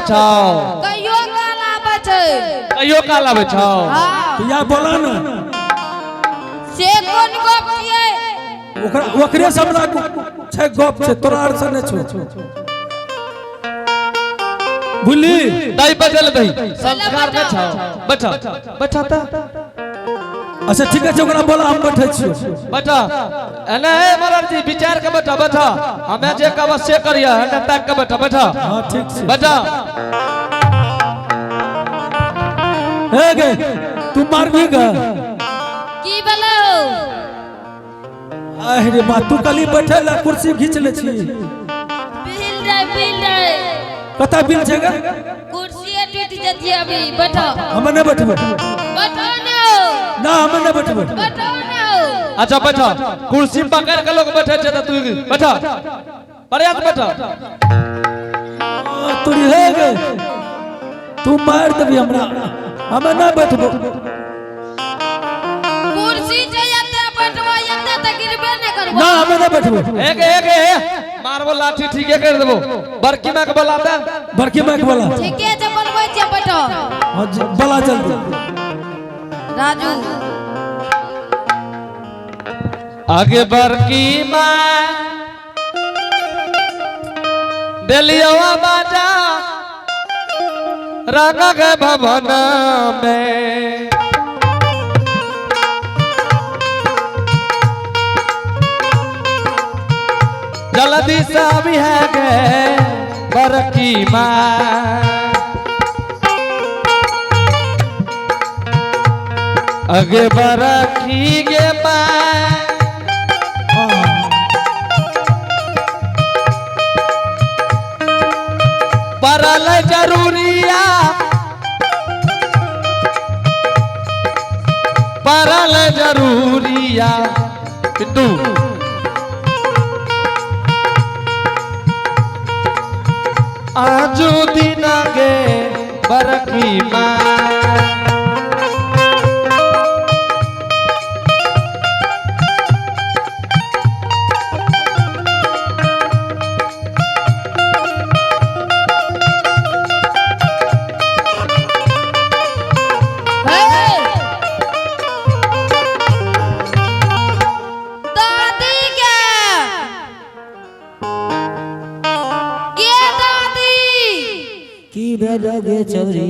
आबै छौ? कहियो काल आबै छै। कहियो काल आबै छौ? हाँ। तो या बोला ना। से कोन गप छियै? ओकरा ओकरे से हमरा छै गप छै, तोरा आर से नहि छौ, बुझली? दही बचल दही संस्कार नहि छौ। बैठ बैठ तऽ। अच्छा ठीक छै, ओकरा बोला, हम बैठे छियौ। बैठ एने। हे मरर जी, विचार के बैठ बैठ। हमे जे कहब से करिय। एने ताक के बैठ बैठ। हाँ, ठीक छै। बैठ। हे गे, तू मारबी गे? की भेलौ? अरे बा, तू कली बैठे ला कुर्सी घींच ले छी। बिल रे, बिल रे। कतऽ बिल छै गे? कुर्सी टूटि जतियै अभी। बैठो। हम नहि बैठबै। बैठो ने। ना, हम नहि बैठबै। बैठो ने। अच्छा बैठ। कुर्सी पकड़ के लोग बैठे छै तऽ तू बैठ, बढ़िया से बैठ। तोरी हे गे, तू मार देबी हमरा, हम नहि बैठबै। कुर्सी छै एते, बैठबो एते तऽ गिरबे नहि करबो। ना, हम नहि बैठबै। एक एक हे, मारबो लाठी, ठीके कर देबो। बड़की माँ के बोलाता। बड़की माइक वाला। ठीके छै, बोलबै छियै, बैठो। हाँ, बोला जल्दी। राजू। आगे बड़की माँ, दिलियो बाजा रंग के भवन में। जल्दी से अभी है गे बड़की माँ। अगे बरखी गे माँ। हाँ। पड़ल जरूरिया, पड़ल जरूरिया पिंटू। आजू दिन गे बरखी माँ। हे दादी के के दादी। की भेलो गे छौरी?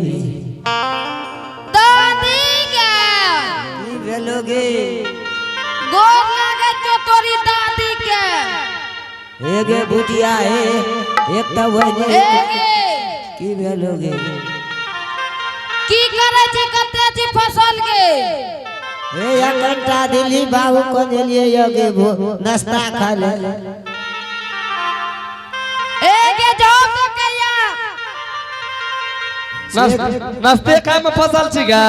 दादी के। की भेलो गे? गोर लागे छौ तोरी दादी के। हे गे बुटिया, हे, एक तऽ वही। हे गे। की भेलो गे? की करे छी? कते छी फसल गे? हे, कनिटा दिल्ली बाबू को देलिए यो गे, नाश्ता खा ले। ए गे, जाओ तो कहिया। नाश्ते खाय में फसल छी गे?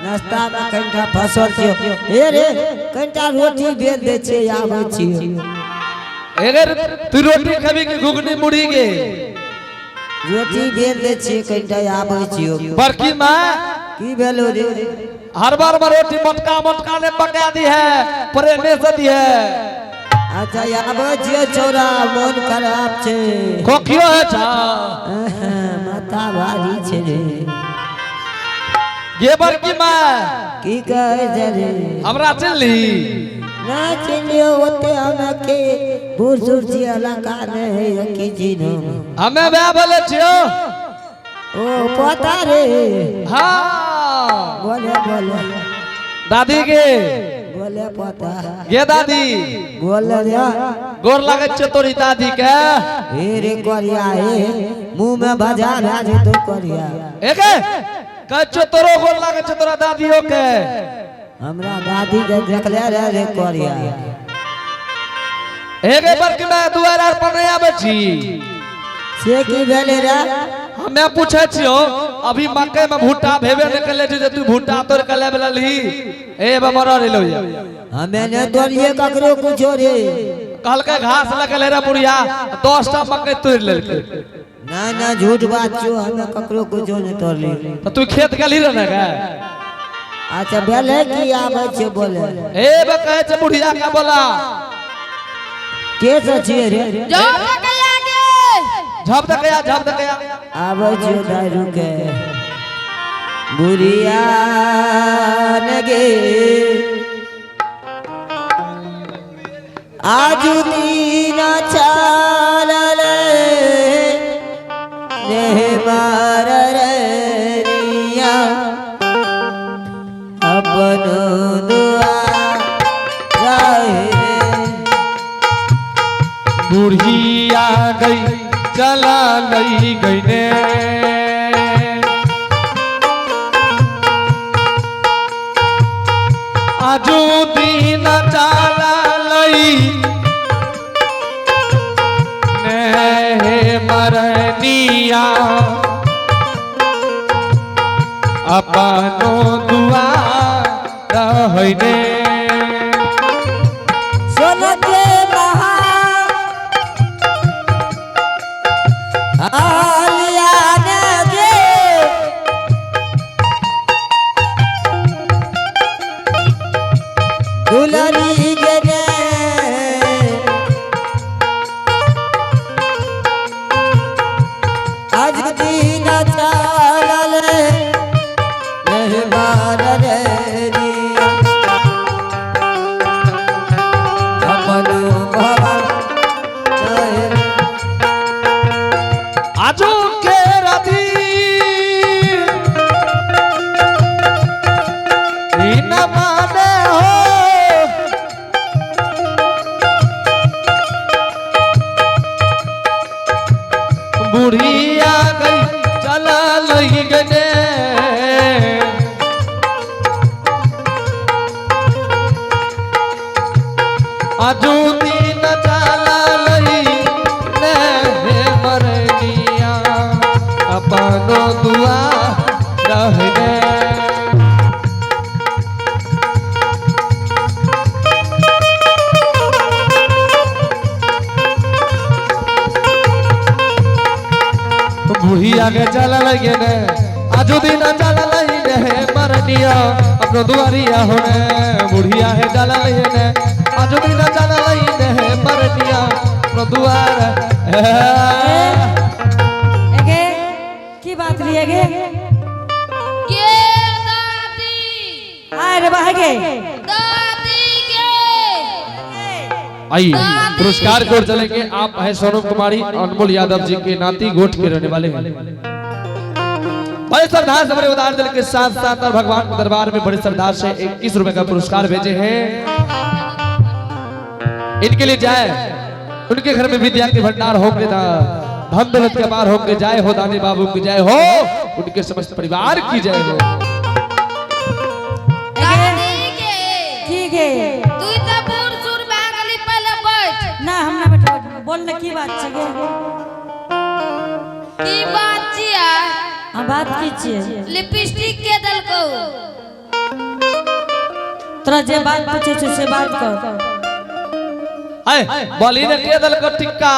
नाश्ता में कनिटा फसल छियो। हे रे, कनिटा रोटी बेल दै छियै, आबै छियो। अगर तू रोटी खेबी कि घुगनी मुड़ी गे? रोटी बेल दै छियै कनिटा, आबै छियो। बड़की माँ। की भेलो रे? हर बार में रोटी मोटका मोटका ने पका दी है, प्रेमे से दी है। अच्छा, आबै छियो छौरा, मोन खराब छै। खोखियो है छा? माथा भारी छै रे। गे बड़की माँ। की कहै छै रे? हमरा चिन्हली? ना चिन्हियो ओते, हमे के बूढ़ सूढ़ छी, इलाका नहीं है की चिन्हो। हमें वह बोले छियो। ओ पता रे। हाँ। बोले बोले। दादी के। बोले पता। गे दादी। बोले रे। गोर लागै छै तोरी दादी के। हे रे करिया, हे, मुंह में बजा भए जेतौ करिया। एके कहै छियो, तोरो गोर लागै छै, तोरा दादियो के। हमरा दादी के देखले रे रे करिया। एगे बड़की माँ, दुआर आर पर नहीं आबै छी? से की भेलै रे? हमे पूछे छियो, अभी मकई में भुट्टा भेबे नहीं कले छै जे तू भुट्टा तोड़ के लेबे ललही। ए बा मरर एलो ये। हमे ने तोड़िए ककरो कुछो रे। कहलकै घास लगल रे बुढ़िया, 10टा मकई तोड़ लेलकै। ना ना, झूठ बात छो, हमे ककरो कुछो नहीं तोड़ली। तऽ तू खेत गेली रे ने गे? अच्छा भेलै की, आबै छै बोले। ए बा कहै छै बुढ़िया के बोला। के से छियै रे? जाओ तो कहिया गे। झप दकया झप दकया। आबै छियो दाइ रुके बुढ़िया गे आजु दिन चालल देह मार रिया अपन दुआ रहे। बुढ़िया गई चला लई गई ने आजू दिन चाला लई ने हे मरनिया अपनो दुआ रहने। सोन के महा आलिया गे दुलरी गे रे आज दिन चालल रहबार रे दिया अपन भवा रहे। आजू के रदी न माने हो बुढ़िया गई चला लई गने आजू दिन चला लई ने हे मरनिया अपनो दुआ रहने। बुढ़िया के चला लगे ने आजू दिन चला लई ने हे मरनिया अपनो दुआरिया होने। बुढ़िया है चला लई ने आजू दिन चला लई ने हे मरनिया अपनो दुआर। एगे की बात रही गे? के दादी। आय रे बा गे। दादी के। आइए पुरस्कार की ओर चलेंगे। आप हैं सोनम कुमारी अनमोल यादव जी के नाती गोठ के रहने वाले हैं। बड़े श्रद्धा से बड़े उदार दिल के साथ साथ और भगवान के दरबार में बड़े श्रद्धा से 21 रुपए का पुरस्कार भेजे हैं। इनके लिए जाए उनके घर में विद्या के भंडार होंगे, धन दौलत के पार होंगे। जय हो दानी बाबू की जय हो, उनके समस्त परिवार की जय हो। दादी के। की गे? तू त बूढ़ सूढ़ भए गेली, पहिले बैठ। ना हम ना बैठो, बोल ने की बात छै गे? की बात छियै? हाँ बात की छियै? लिपस्टिक के देलकौ? तोरा जे बात पूछे छै से बात कर। आए बोली ने के दल को टिक्का।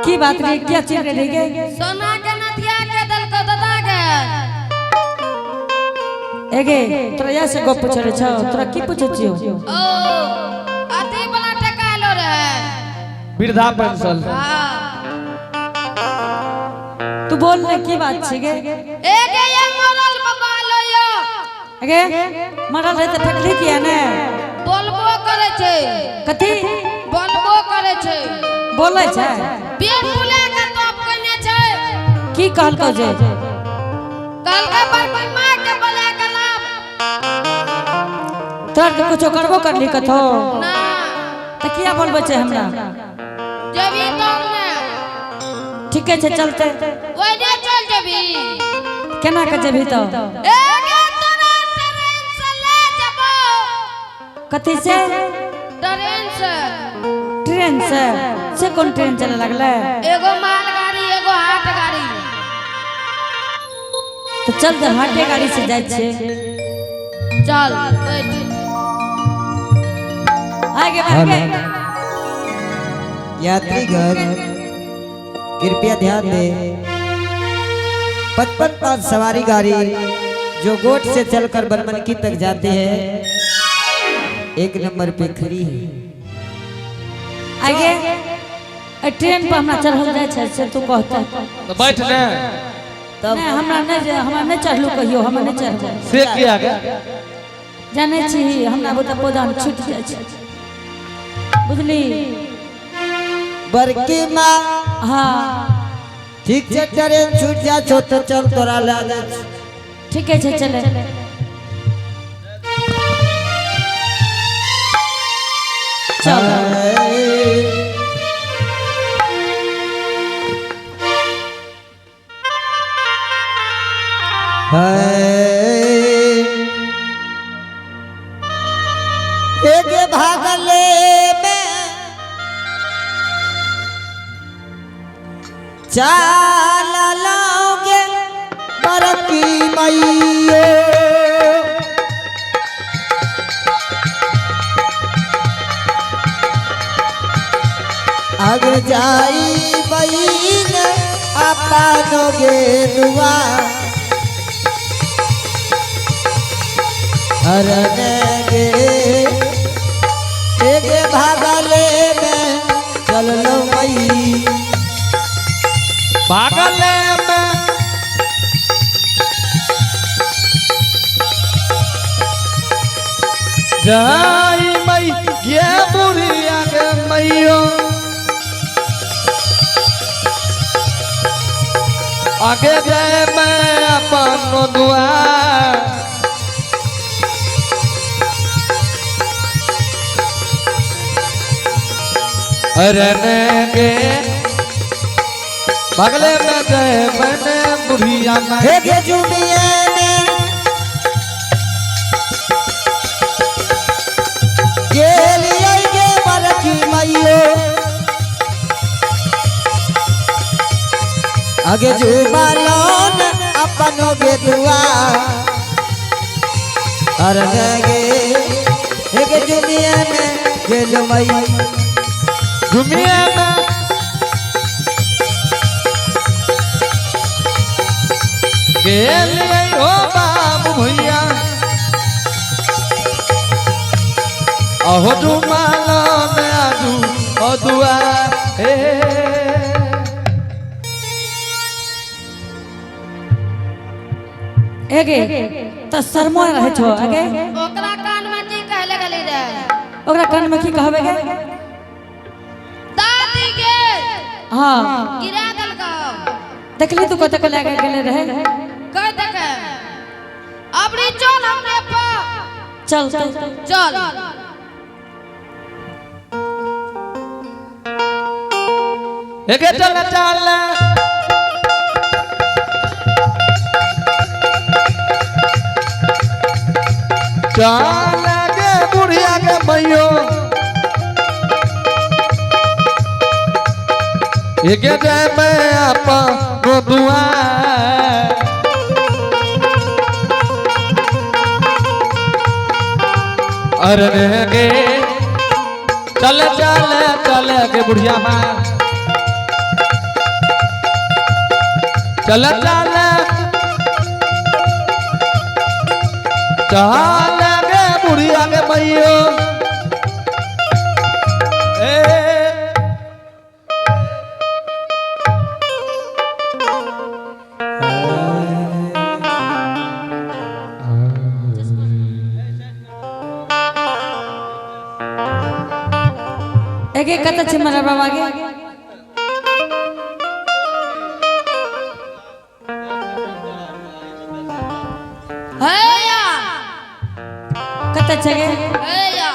की बात रे, क्या चीज रे गे? सोना के नथिया के देलकौ दादा के? एगे तोरा या से गप पूछे रे छौ, तोरा की पूछे छियौ? ओ अथी वाला टका आलो रहे। वृद्धा पेंशन। हाँ। तू बोल ने की बात छै गे? एगे ये मरल बाबा आलो यो। एगे मरल रहे त फेकली किया ने? बोलबो करे छै। कथी? बोलबो करे छै। बोलै छै? पेट फुला के तप कने छै। की कहलकौ जे? कहलकै बड़की माँ के बोला के लाब। तोरा के कुछो करबो करली कथो? ना। त किया बोलबै छै हमरा? जेबी तब ने। ठीके छै चलते। ओइने चल जेबी। केना के जेबही तो? एगे तोरा ट्रेन से ले जेबो। कथी से? ट्रेन से। ट्रेन से? से कोन ट्रेन चले लगलै? एगो मालगाड़ी एगो हाट गाड़ी। तो चल तऽ हाटे गाड़ी से जाइ छियै। चल बैठ। आगे आगे। यात्रीगण कृपया ध्यान दें। 55 5 सवारी गाड़ी जो गोट से चलकर बनमनखी तक जाते हैं 1 नंबर पे खड़ी है। आगे ए ट्रेन पर हमरा चढ़ल जाइ छै से तू कहते। तो बैठ ने। तब नहि, हमरा नहि, हमरा नहि चढ़लू कहियो, हमरा नहि चढ़लू। से किया गे? जानै छी, हमरा बहुते पौधा छूटि जाइ छै, बुझली? बड़की माँ। हाँ। ठीक छै, ट्रेन छूट जाइ छौ तऽ चल, तोरा लए जाइ छी। ठीके छै, चले। चल। एक भागले में चाल लाओगे बरकी मैयो, अग जाई बईन अपनोगे दुआ हरन गे। एक भागले में चल लो मई। भागले में जाई मई ये बुढ़िया के मैयो, आगे जाए मैं अपन दुआर। अरे गे, बगले में जाए मैंने बुढ़िया में। हे गे जुमिए में गेलियै गे बरकी मैयो, आगे जुबालोन अपनो गे दुआ अरे गे। हे गे जुमिए में गेल मई। जुमिए में गेलियै हो बाबू भैया, अहो जुमालो में आजू ओ दुआ हे। एगे तऽ शर्मो रहै छौ आगे। ओकरा कान में की कहले गेली रे? ओकरा कान में की कहबे गे? दादी गे। हाँ। गिरा देलकौ। देखली तू कतऽ के लए के गेले रहे? कह देखे, अबरी चल हमरे पर। चल चल। चल। एगे चल चल चल गे बुढ़िया गे मैयो, एगे जाए मैं अपन दुआर। अरे गे, चल चल चल गे बुढ़िया माँ, चल चल चल गे बुढ़िया गे मैयो ए। एगे कतऽ छै मरर बाबा गे? हे या। कतऽ छै गे? हे या।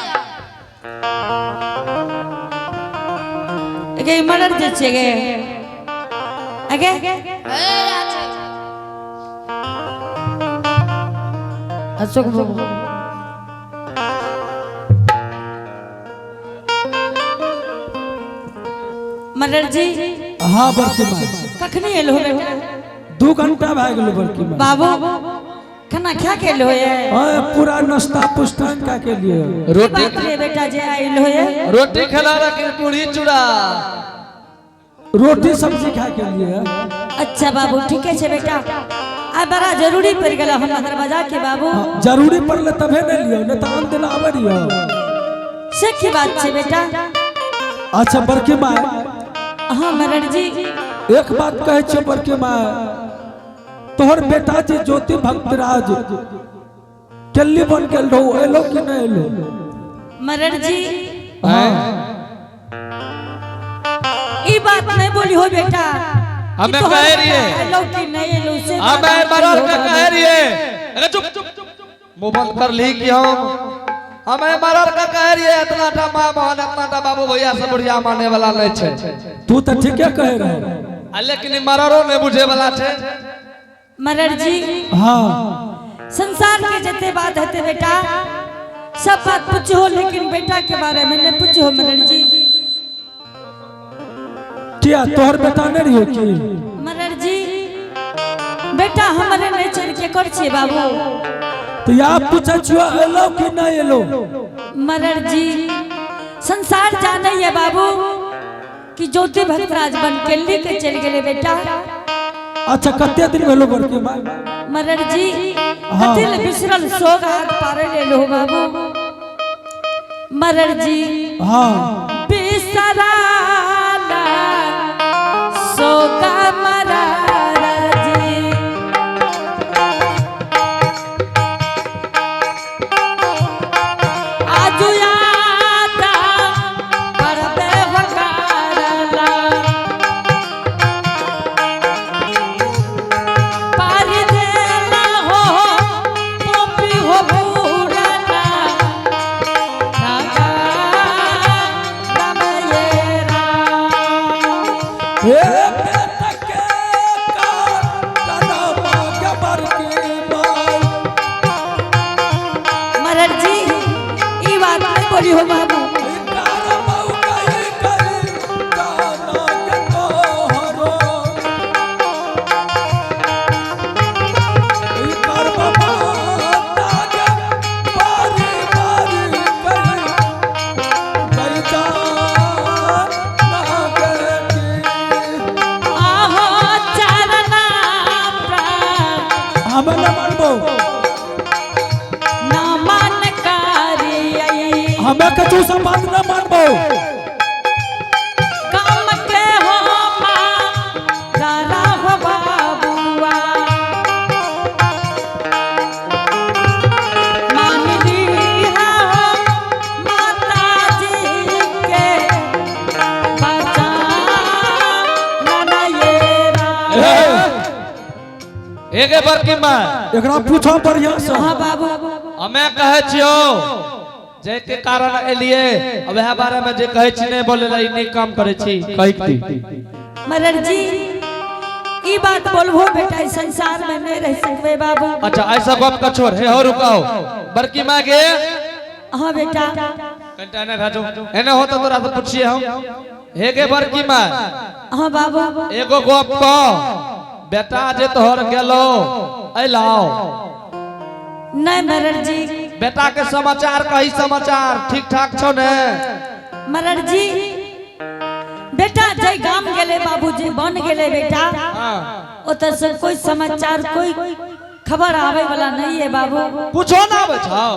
एगे, ई मरर जे छै गे एगे? हे या छै। अशोक बाबू। मरर जी। हाँ बड़की माँ। कखनी एलो बेटा? 2 घंटा भए गेलो बड़की माँ। बाबू, खाना खा के एलो ये? हाँ, पूरा नाश्ता पुस्ता का के लिए। रोटी। बात रे बेटा, जे आइलो ये? रोटी खिला रखी, पूरी चूड़ा। रोटी सब्जी खा के लिए। अच्छा बाबू, ठीके छै बेटा, आइ बड़ा जरूरी पड़ि गेल हमरा दरवाजा के बाबू। हाँ, जरूरी पड़ले तबे ने लियो, नहीं तो आन दिन आवे रहियो। से की बात छै बेटा? अच्छा बड़की माँ। हाँ मरर जी। एक बात कहै छियौ बड़की माय, तोहर बेटा जे ज्योति भक्तराज केल्ली बन गेल रहो, एलो कि नहीं एलो? मरर जी, हैं? ई बात नहीं बोली हो बेटा। हमें कि तोहर कह रही है। बेटा एलो कि नहीं एलो से हमें बात मरर नहीं के हो कह बाबू। रही है। अरे चुप, मुंह बंद कर ली कि हम हमें मरर के कह रही है। इतना टा माँ बहन, इतना टा बाबू भैया सब बुढ़िया माने वाला नहीं छे। तू तो ठीके कह रहे। आ लेकिन ई मररो नहीं बुझे वाला छे। मरर जी। हाँ। संसार के जते बात हते बेटा, सब बात पूछो, लेकिन बेटा के बारे में नहीं पूछो मरर जी। किया, तोहर बेटा नहीं रहियो की? मरर जी, बेटा हमारे नहीं चल के कर छे बाबू। तो या पूछै छियो एलो कि नहीं एलो? मरर जी, संसार जाने है बाबू कि ज्योति भक्तराज बन के ली के चल गेले बेटा। अच्छा, कते दिन भेलो बड़की माय? मरर जी, हाँ। कथी ले बिसरल सोग हाथ पारे ले लो बाबू मरर जी। हाँ। बिसराला सोगा मरर जी। आजु याद करबे वकारला, पार देला हो टोपी हो पुराना राजा रमयेरा। हे बेटा के कदम के बड़की माय। मरर जी, ई बात नहीं बोली हो बाबू। आहो चरना प्राण हमें न मानबो। ना मन कारियै। हमें कछु सब बात न मानबो। काम के हो माँ दारा हो बाबुआ, मान ली हो माता जी के बचा ननयेरा। एके बड़की माय। एकरा पूछो बढ़िया से। हाँ बाबू। हमें कहै छियो जे के कारण एलिए, वएह बारे में जे कहै छी नहीं बोले ला, ई नीक काम करै छी कहि दी। मरर जी, ई बात बोलबो बेटा, ई संसार में नहीं रह सकबे बाबू। अच्छा, ऐसा गप का छोड़, हे हो रुकाओ बड़की माँ के। हाँ बेटा। कनिटा एने भेजो, एने हो तो तोरा से पूछिए हम। हे गे बड़की माँ। हाँ बाबू। एगो गप कह, बेटा जे तोहर गेलो अइलाओ? नहीं मरर जी। बेटा के समाचार कही, समाचार ठीक ठाक छौ ने? मरर जी, बेटा जय गाम गेले बाबूजी बन गेले बेटा, ओतऽ से कोई समाचार कोई खबर आवे वाला नहीं है बाबू। कुछो ना आबै छौ?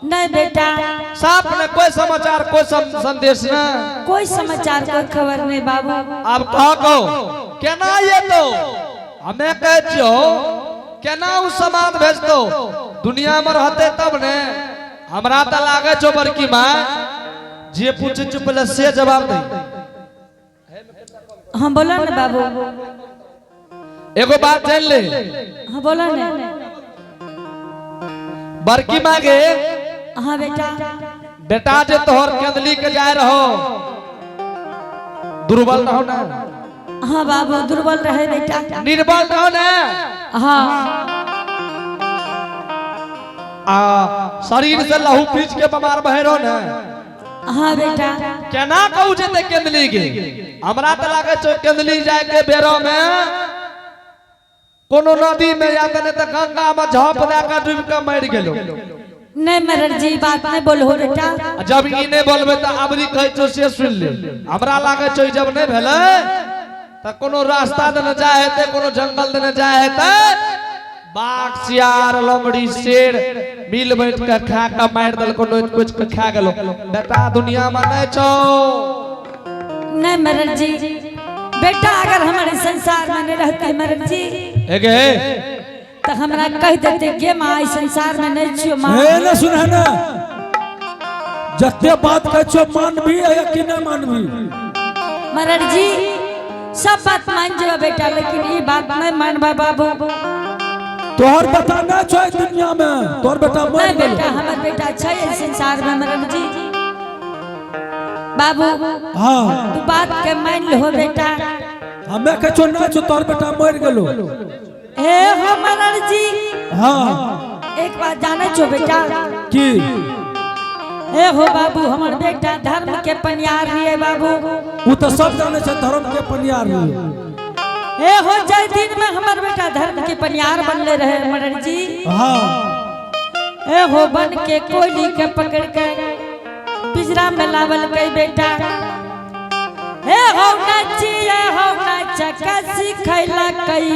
नहीं बेटा। साफ ने कोई समाचार, कोई संदेश ने? कोई समाचार कोई खबर नहीं बाबू। आब कह कहो केना ये तो हमें कहै छियौ, केना उ समाद भेजतो? दुनिया में रहते तब ने। हमरा त लागै छौ बड़की माँ, जे पूछे छौ पहले से जवाब दे। हाँ, बोला ने बाबू। एगो बात जान ले। हाँ, बोला ने। बड़की माँ गे। हाँ बेटा। बेटा जे तोहर केंदली के जाय रहो, दुर्बल रहो ना? हाँ बाबू, दुर्बल रहे बेटा। निर्बल रहो ना? हाँ। आ शरीर से लहू पीच के बीमार भय रहो ना? हाँ बेटा। केना कहू जेते केंदली के? हमरा त लागै छौ केंदली जाय के बेरो में कोनो नदी में या त नहीं त गंगा में झप दे के डूब के मर गेलो। नहीं मरर जी, बात नहीं बोलो बेटा। आ जब ई नहीं बोलबे त अबरी कहै छौ से सुन ले। हमरा लागै छौ ई जब नहीं भेलै त कोनो रास्ता देने जाय हेतै, कोनो जंगल देने जाय हेतै, बाघ सियार लोमड़ी शेर मिल बैठ के खा के मारि देलको, नोच कुछ के खा गेलो। बेटा दुनिया में नहीं छौ। नहीं मरर जी। बेटा अगर हमारे संसार में नहीं रहते मरद जी, एगे तो हमरा कह देते गे माँ, ई संसार में नहीं छियो माँ। हे ना सुन है ना, जते बात कहै छो मानबी या कि नहीं मानबी? मरद जी सब बात मान जाओ बेटा, लेकिन ये बात नहीं मानबा बाबू। तोहर बेटा नहीं छो ई दुनिया में, तोहर बेटा मर नहीं गेल। बेटा, हमर बेटा छै ई संसार में मरद जी। बाबू हाँ तू बात के मान लो बेटा। हमें कहै छो नहीं छो, तोहर बेटा मर गेलो। हे हो मरद जी। हाँ एक बात जाने छो बेटा? की? हे हो बाबू, हमर बेटा धर्म के पनियार रहिए बाबू। वो तो सब जाने छे धर्म के पनियार रहिए। हे हो जय दिन में हमर बेटा धर्म के पनियार बनले रहे मरद जी। हाँ ए हो बन के कोयली के पकड़ के पिंजरा में लावल गई बेटा। हे हो नाची, हे हो नाचा का सिखैला कई।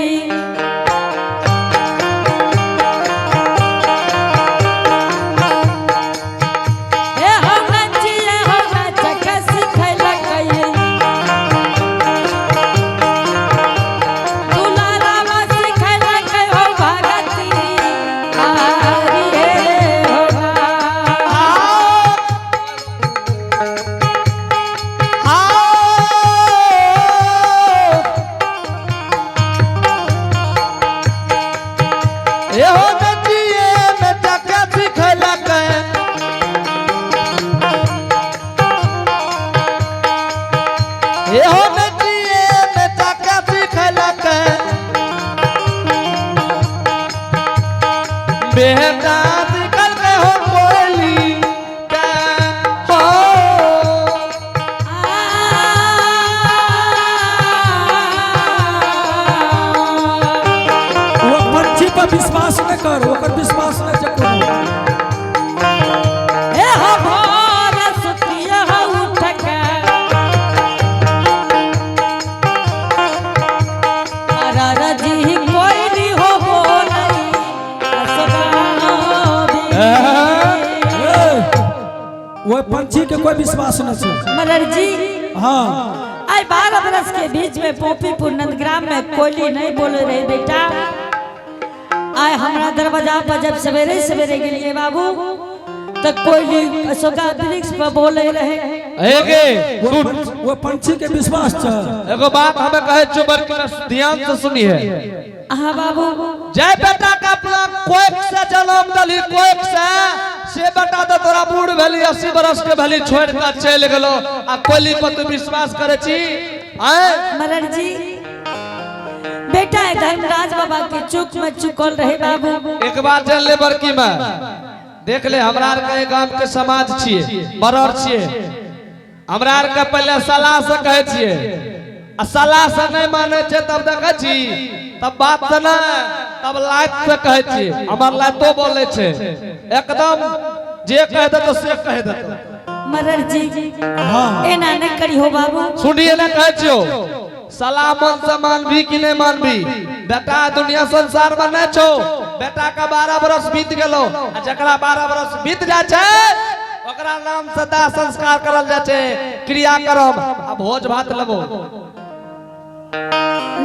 हे हो नाची, हे हो नाचा का सिखैला कई। दुलारावा सिखैला कई हो भगती आरी हे हो ना। एहो नचिए नचा के सिखैलक, एहो नचिए नचा के सिखैलक, बेटा सिखल के हो कोयली के हो। वो पंछी पर विश्वास नहीं कर, ओकर विश्वास नहीं छे कोनो। हे हो भोर सुतिय हो उठ के, अरर जी कोयली हो बोलई असगावी। ए, वो पंछी के कोई विश्वास नहीं छे। मलर जी हाँ आई 12 बरस के बीच में पोपीपुर नंदग्राम में कोयली नहीं बोले रहे बेटा। आए हमरा दरवाजा पर जब सवेरे सवेरे गेलिए बाबू, तो कोयली अशोका वृक्ष पर बोले रहे। एगे वो सुन, वो पंछी के विश्वास छे। एगो बात हमें कहे छो बड़की, ध्यान से सुनी है। हाँ बाबू। जय बेटा का अपना कोख से जन्म दली, कोख से से बेटा तो तोरा बूढ़ भेली, 80 बरस के भेली, छोड़ के चलि गेलो, आ कोयली पर तू विश्वास करे छी? आए मरर जी बेटा धर्मराज बाबा के चुक में चुकल रहे बाबू। एक बात जान ले बड़की में, देख ले हमरा आर के गांव के समाज छिए, बरर छिए, हमरा आर के पहले सलाह से कहे छिए, आ सलाह से नहीं माने छे तब देखे छी तब बात से नहीं, तब लात से कहे छिए। हमर लातो बोले छे एकदम, जे कह देतो से कह देतो। मरर जी हाँ एना नहीं करी हो बाबू। सुनिए ना कहे छियो, सलाह मन से मानबी कि नहीं मानबी? बेटा दुनिया संसार में नहीं छो, बेटा का 12 बरस बीत गेलो, आ जकरा 12 बरस बीत जाय छै ओकरा नाम से दाह संस्कार करल जाय छै, क्रियाक्रम आ भोज भात लेबो।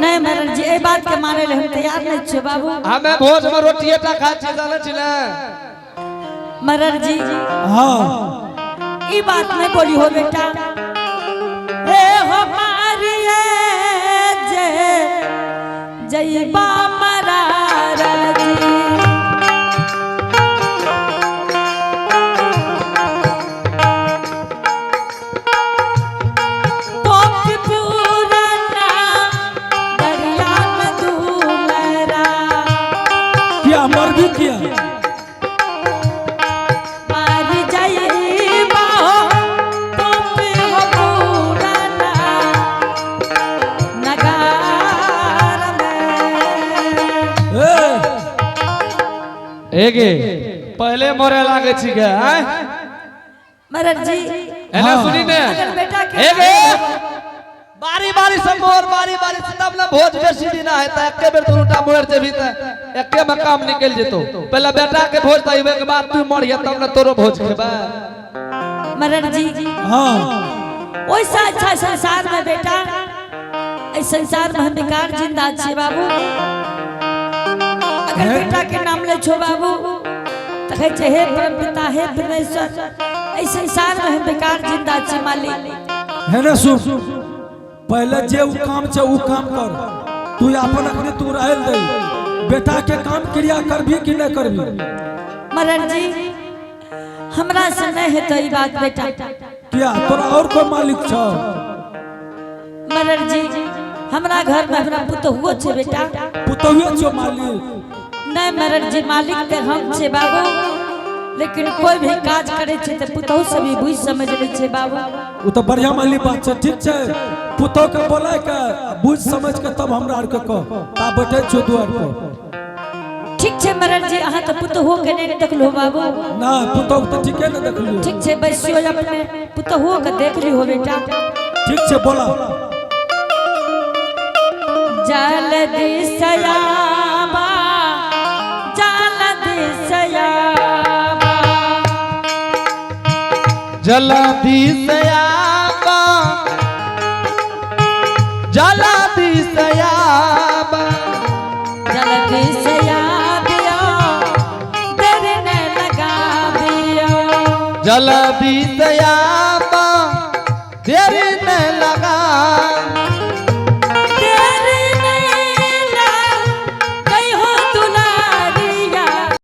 नहीं मरर जी, ए बात के माने ले हम तैयार नहीं छे बाबू। हमें भोज में रोटिए टा खाय छियै, जानै छी ने? मरर जी हाँ ई बात नहीं बोली हो बेटा। ए हो मारिए जे जयबा मरार जी। पोप पुराना दरिया में दुलरा। किया मर भी किया? मार जाइबा हो पोप हो पुराना नगार में। ए एगे पहले मरे लागे छी गे, आँय? मरर जी एना सुनी ने, अगर बेटा के एगे बारी बारी से मोर, बारी बारी से तब ना भोज बेसी दिना है, त एके बेर दुनू टा मोर जेबी त एके में काम निकल जेतो। पहले बेटा के भोज त के बाद तू मरिया तब ना तोरो भोज खेबा। मरर जी हाँ वैसा अच्छा संसार में बेटा एहि संसार में हम बेकार जिंदा छियै बाबू। अगर बेटा के नाम लै छो बाबू तऽ कहै छै हे परम पिता, हे परमेश्वर, एहि संसार में हम बेकार जिंदा छी मालिक। है ने सुन, पहले जे उ काम छै उ काम कर तू। अपन अखनी तू रहल दे, बेटा के काम क्रिया करबी कि नहीं करबी? मरण जी, हमरा से नहीं हेतै ई बात बेटा। किया, तोरा और कोई मालिक छौ? मरण जी, हमरा घर में हमरा पुतहुओ छै बेटा। पुतहुए छौ मालिक? नहीं मरण जी, मालिक तऽ हम छै बाबू, लेकिन कोई भी काज करे छै तऽ पुतहु से भी बुझि समझ लै छै बाबू। उ तो बढ़िया माली बात छै। ठीक छै, पुतहु के बोलाय के बुझ समझ के तब हमरा आर के कह। ता बैठे छौ दुआर पर। ठीक छै मरण जी, अहाँ तऽ पुतहुओ के नहि देखलहो बाबू। ना, पुतहु के तऽ ठीके ने देखलियो। ठीक छै, बैसियो, अपने पुतहुओ के देख लिहो बेटा। ठीक छै, बोला। जल्दी सयाबा, जल्दी सयाबा। जल्दी से आबा, जल्दी से आबा। जल्दी सयाबियो, देर न लगाबियो। जल्दी से आबा, देर